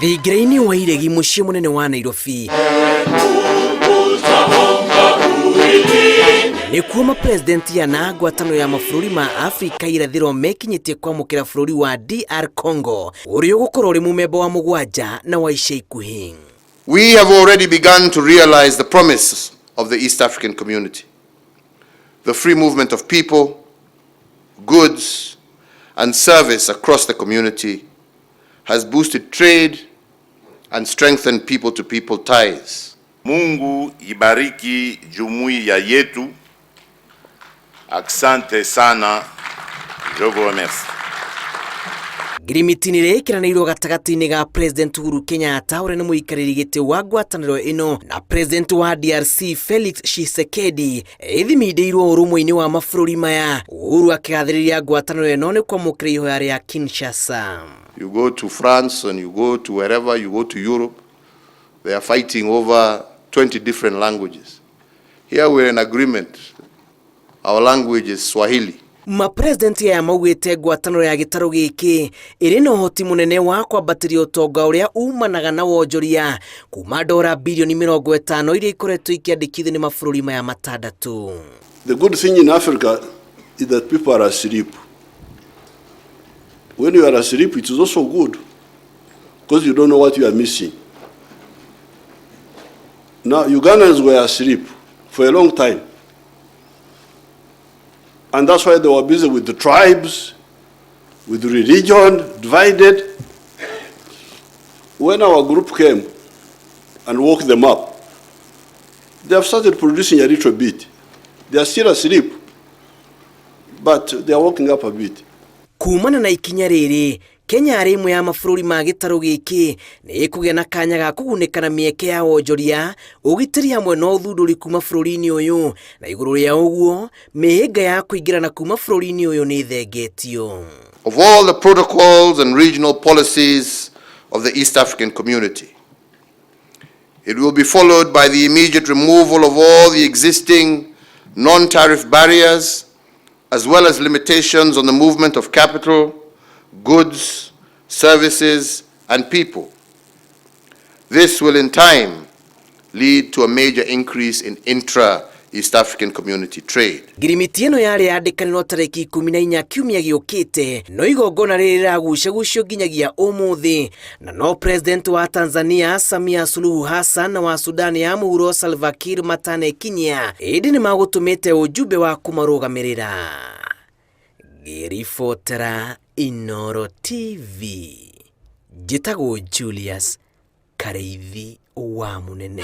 Thingira-inĩ wa iregi mũciĩ mũnene wa Nairobi nĩkuo mapresidenti ana ngwatanĩro ya mabũrũri ma Afrika irathĩro mekinyĩtie kwamũkĩra bũrũri wa DR Congo ũrĩa ũgũkorwo ũrĩ mũmemba wa mũgwanja na wa ica ikuhĩ. We have already begun to realize the promise of the East African community. The free movement of people, goods, and service across the community has boosted trade and strengthened people-to-people ties. Mungu ibariki jumuiya yetu. Asante sana. Je vous remercie. Ngirimiti nĩ ĩrĩkĩranĩirwo gatagatĩ-inĩ ga President Uhuru Kenyatta ũrĩa nĩ mũikarĩri gĩtĩ wa ngwatanĩro ĩno na President wa DRC Felix Tshisekedi ĩthimindĩirwo ũrũmwe-inĩ wa mabũrũri maya. Uhuru akĩgathĩrĩria ngwatanĩro ĩno nĩ kwamũkĩra ihoya rĩa Kinshasa. You go to France and you go to wherever, you go to Europe, they are fighting over 20 different languages. Here we're in agreement. Our language is Swahili. Mapresidenti aya maugĩte ngwatanĩro ya gĩtarũ gĩkĩ ĩrĩ na ũhoti mũnene wa kwambatĩria ũtonga ũrĩa umanaga na wonjoria kuma dora bilioni 50 iria ikoretwo ikĩandĩkithio nĩ mabũrũri maya matandatũ. The good thing in Africa is that people are asleep. When you are asleep, it is also good because you don't know what you are missing. Now, Ugandans were asleep for a long time. And that's why they were busy with the tribes, with religion, divided. When our group came and woke them up, they have started producing a little bit. They are still asleep, but they are waking up a bit. Kumana na ikinya rĩrĩ, Kenya arĩ ĩmwe ya mabũrũri ma gĩtarũ gĩkĩ nĩ ĩkũgĩa na kanya ga kũgunĩka na mĩeke ya wonjoria, ũgitĩri hamwe na ũthundũri kuma bũrũri-inĩ ũyũ, na igũrũ rĩa ũguo mĩhĩnga ya kũingĩrana kuma bũrũri-inĩ ũyũ nĩ ĩthengetio. Of all the protocols and regional policies of the East African community, it will be followed by the immediate removal of all the existing non-tariff barriers, as well as limitations on the movement of capital, goods, services, and people. This will in time lead to a major increase in intra-East African community trade. Ngirimiti ĩno yarĩ yandĩkanĩrwo tarĩki 14 kiumia gĩũkĩte, no igongona rĩrĩ rĩragucagucio nginyagia ũmũthĩ, na no President wa Tanzania Samia Suluhu Hassan na wa Sudan ya mũhuro Salva Kiir matanekinyia, ĩndĩ nĩ magũtũmĩte ũjumbe wa kũmarũgamĩrĩra. Ngĩribotera Inooro TV, njĩtagwo Julius Kareithi wa Mũnene.